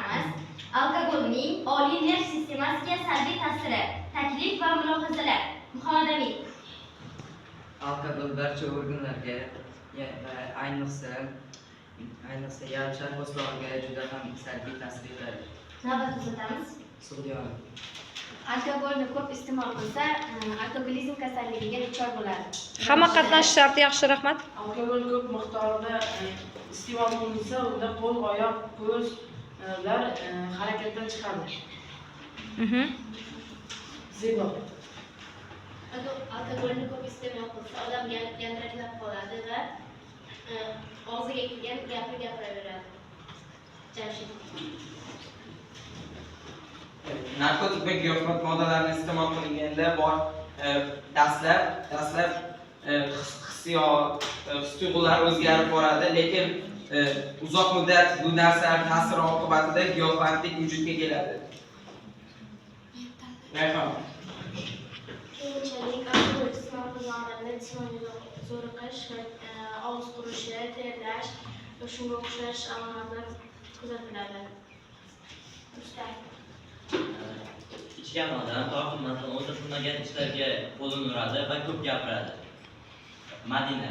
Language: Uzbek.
o'tamiz. Alkogolning oliy nerv sistemasiga salbiy ta'siri. Taklif va mulohazalar. Muhammad Amin. Alkogol barcha organlarga va ayniqsa yarim shar po'stlog'iga juda ham salbiy ta'sir etadi. Navbat uzatamiz. Sug'diyona. Alkogolni ko'p iste'mol qilsa, alkogolizm kasalligiga duchor bo'ladi. Hamma qatnashish sharti. Yaxshi, rahmat. Alkogol ko'p miqdorda iste'mol qilinsa, unda qo'l, oyoq, ko'zlar harakatdan chiqadi. Zebo. Alkogolni ko'p iste'mol qilsa, odam gandiraklab qoladi va og'ziga kelgan gapni gapiraveradi. Jamshid. Narkotik va giyohvand moddalarni iste'mol qilganda bor dastlab hissiyot, his tuyg'ular o'zgarib boradi, lekin uzoq muddat bu narsalar ta'siri oqibatida giyohvandlik vujudga keladi. Rayhon. Keyinchalik alkogol iste'mol qilgan odamda jismoniy zo'riqish va og'iz qurishi, terlash va shunga o'xshash alomatlar kuzatiladi. Rustam. Ichgan odam tortinmasdan o'zi qilmagan ishlarga qo'lini uradi va ko'p gapiradi. Madina.